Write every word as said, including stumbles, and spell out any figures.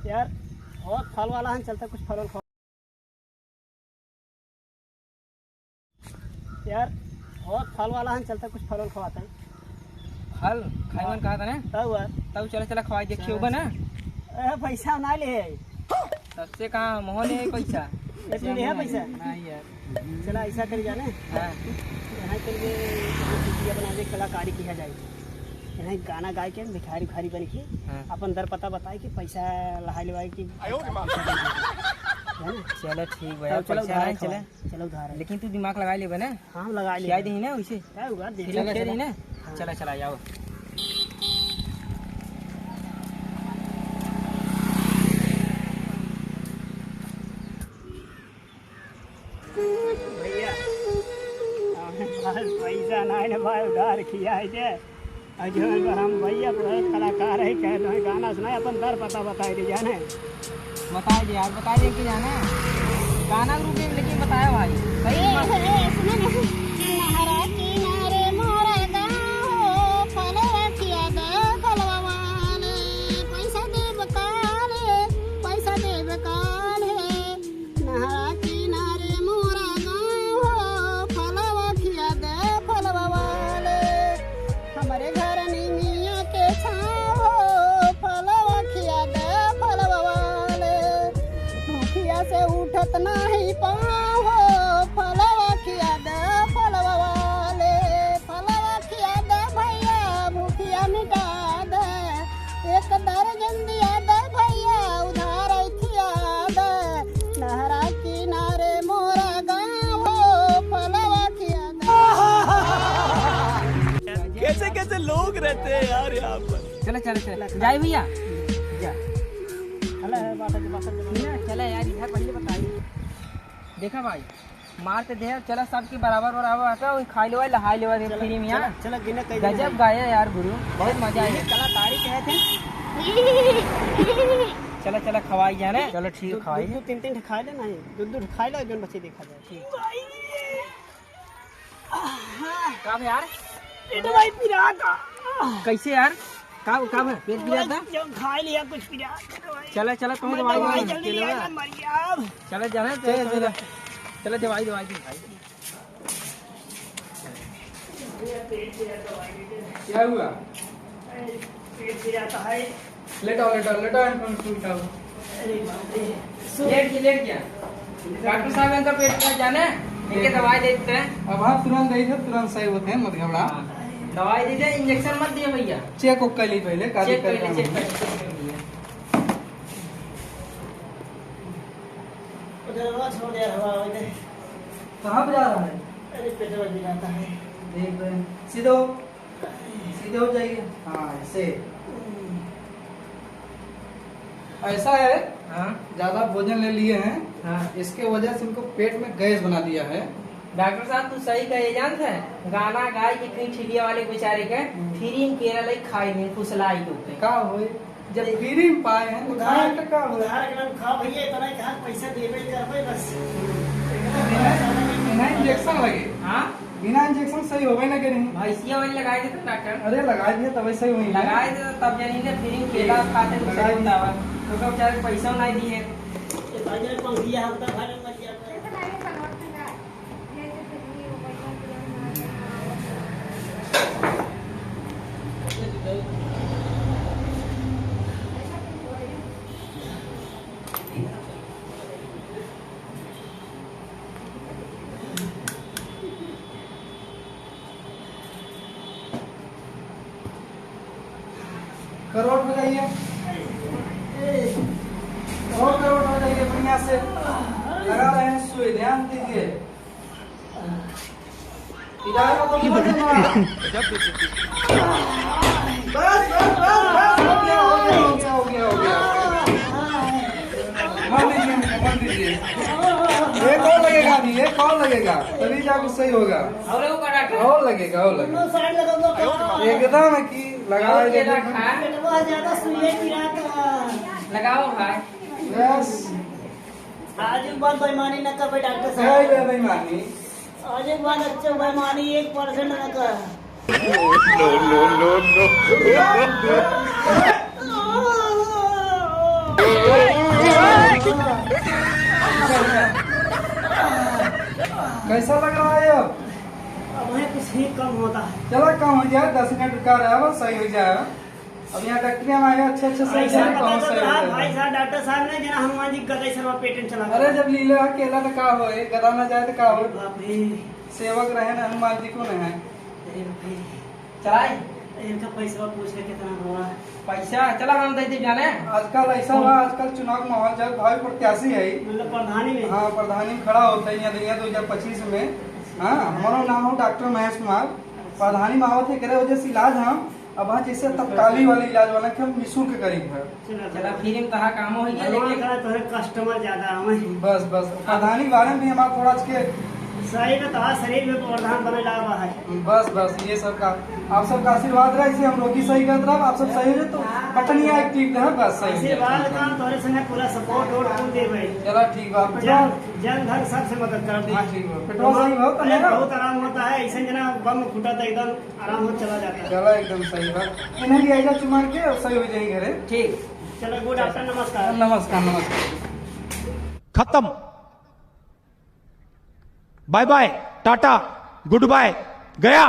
यार, बहुत फल वाला है, चलता कुछ फल वल खवा। यार, बहुत फल वाला है, चलता कुछ फल वल खवाते हैं। फल खाए मन कहा था ना? तब यार। तब चला, चला खवाई देखिए, चला, होगा ना? चला। ए, पैसा ना ले। सबसे कहाँ हम हो ले पैसा? ये तू ले है पैसा? नहीं यार। चला, ऐसा कर जाने। हाँ। यहाँ चल के वीडियो बना के कलाकारी किया जाए। यहाँ गाना गाए के भिखारी भिखारी बन के हाँ। अपन दर पता बताए के पैसा लहाई लेवाए की। आयो रे माँ। है ना? चला ठीक बा, तब चला पैसा उधार नहीं है, चला। चला उधार है। लेकिन तू दिमाग लगा लेबे ना। हाँ, लगा खिया लेबे। दही ना उसे। क्या हुआ? दे फिर दे। चला, खिया दही चला। ना। हाँ। चला, चला, आओ। भैया, हमारे पास पैसा ना है ना भाई, उधार खिया है जे। और जो है हम भैया बहुत कलाकार है, कह दो गाना सुनाए, अपन दर पता बताए दे जाने। बताए दे यार, बताए दे कि जाने। गाना के रूप में लेकिन बताया भाई। सही ए, बात। ए, सुनो ना। नहरा किनारे मोरा गाँव हो, फलवा खिया दे फलवा वाले, पैसा देब काले, पैसा देब काले। नहरा किनारे मोरा गाँव हो, फलवा खिया दे फलवा वाले। हमरे घर निमिया के छाँव हो, फलवा खिया दे फलवा वाले। भूखिया से उठत नाही पाँव हो, फलवा खिया दे फलवा वाले। फलवा खिया दे भैया, भूखिया मिटा दे। एक दर्जन दिया दे भैया, उधार खिया दे। नहरा किनारे मोरा गाँव हो, फलवा खिया दे। कैसे कैसे लोग रहते हैं यार यहाँ पर। चला, चला, चला। जाए भैया। जा। चला, है, बात है, बात है। ना, चला यार, इधर पहले बताइए। देखा भाई, मार के दे, चला सबके बराबर बराबर बाटे, वही खाई लेवा, लहाई लेवा दे चला, फ्री में, चला, हाँ? चला, गिने कई दिन गजब है। गाया यार गुरु, बहुत मजा आया। ये कलाकारी कहे थे। चला, चला, खवाई जाने। चलो ठीक है, दो, खवाई। दो, दो, तीन, तीन ठे खाए ले नहीं, दो, दो ठे खाए ले, जौन बचे देखा जाए। ठीक। का बे यार? पेट भाई पिराता। कैसे यार? का, का बे? पेट पिराता? जो खा लिया कुछ पिराता भाई। चला, चला, तुम्हें मैं दवाई दवाई दे, जल्दी चलो ले ना। आना, मर गया अब। चला, जाना है, चला, चला, चला। चला, दवाई, दवाई दे भाई। क्या हुआ? पेट पिराता है। लेटाओ, लेटाओ, लेटाओ, इनको उठाओ। अरे बाप रे। लेट गया, लेट गया। डॉक्टर साहब, इनका पेट का जाने, इनके दवाई देते हैं। अब हाँ, तुरंत दे दो, तुरंत सही होते हैं, मत घबरा। हाँ। दवाई दे दे, इंजेक्शन मत दिए भैया। चेक ओक कर ली पहले, का चेक दिक्कत कर ली, है? चेक कर ली, चेक कर ली। उधर वो छोड़ दे, हवा आवे दे। कहाँ पे जा रहा है? अरे, पेट में भी जाता है। देख रहे हैं। सीधे हो। सीधे हो जाइए। हाँ, ऐसे। ऐसा है, हाँ। ज्यादा भोजन ले लिए हैं, हाँ। इसके वजह से उनको पेट में गैस बना दिया है। डॉक्टर साहब, तू सही कहे, जानत है, गाना गाए के कहीं ठिलिया वाले बेचारे के हम्म। फ्री में केरा ले खाई नहीं, फुसलाई के ऊपर। का होए? जब फ्री में पाए हैं, तो उधार, खाए तो का हो? उधार के नाम खा भैया, इतना ही कहा, पैसा देबे करबे बस। बिना, बिना इंजेक्शन लगे। हाँ? बिना इंजेक्शन सही होबे ना करी। भैंसिया वाली लगाए देते डॉक्टर। अरे लगाए दिए तबे सही हुई। लगाए देते तब जानी ने फ्री में केला खाते तो लगाए सही दिए। होता। तो बेचारे पैसा नहीं दिए। ये भाई ने पंखिया हफ्ता भर में मर गया। करवट हो जाइए, और करवट हो जाइए बढ़िया से। लगा रहे हैं सुई, ध्यान दीजिए। इधर को तो मत देना। बस, बस, बस, बस, हो गया, हो गया, हो गया, हो गया, हो गया। मत दीजिए, मत दीजिए। एक और लगेगा अभी, एक और लगेगा, तभी जाके सही होगा। और लगेगा, और लगेगा। एकदम है कि लगाओ, और ये देखो। रखा है। पेटवा ज्यादा सुइया गिरा था। लगाओ भाई। बस। आज एक बार बेईमानी न करबे डॉक्टर साहब। नहीं, नहीं, बेईमानी। आज एक बार अच्छे बेईमानी एक परसेंट न कर। No, no, no, no। मत दीजिए, मत दीजिए। कैसा लग रहा है अब? अब है कुछ ही कम होता है। चला, कम हो जाए, दस मिनट रुका रहा, बस सही हो जाए। अब यहाँ डॉक्टर में आए, अच्छे अच्छे सही ऐसा जाए, पता कौन चल सही रहा है, होता है। भाई साहब, डॉक्टर साहब ने जना हनुमान जी गदा सर पेट में चला अरे, गया। जब लीला अकेला तो का होए, गदा ना जाए तो का होए? बाप रे। सेवक रहे ना हनुमान जी को नहीं है। अरे भाई। चलाई। इनका पैसा पूछ ले कितना हुआ। पैसा चला, हम दे दे जाने। आजकल ऐसा बा, आजकल चुनाव के माहौल चल, भावी प्रत्याशी है। मतलब प्रधानी में? हाँ, प्रधानी में खड़ा होता है यहाँ, यहाँ दो हजार पच्चीस में। हाँ, हमारा नाम हो डॉक्टर महेश कुमार। प्रधानी में आवत है, करे वजह से इलाज हम अब हाँ, जैसे तत्काली वाली इलाज वाला के हम निःशुल्क करीब है। चला, चला, फिर हम कहा काम हो गया, भगवान लेकिन का तोहरे कस्टमर ज्यादा आवे। बस, बस, प्रधानी के बारे में भी हमारा थोड़ा के सही में तोहार शरीर में प्रधान बने लावा है। बस, बस, ये सब का, आप सबका आशीर्वाद रहे, इसे हम रोगी सही करत रहे, आप सब सही हो जाए तो बटनिया एक टिक दे, बस सही हो जाए। आशीर्वाद का तोहरे संगे पूरा सपोर्ट और फुल दे भाई। चला ठीक बा, पेटवा जन, जन धन सबसे मदद करब। हाँ, ठीक बा। पेटवा सही हो, अरे, तनिया? बहुत आराम होता है, ऐसे जना बम फूटा था एकदम। आराम हो चला जाता है। चला, एकदम सही बा। इन्हें भी आइजा चुमार के और सही हो जाई घरे। ठीक। चलो, गुड आफ्टरनून, नमस्कार। नमस्कार, नमस्कार। खत्म। Bye bye, tata, goodbye, गया।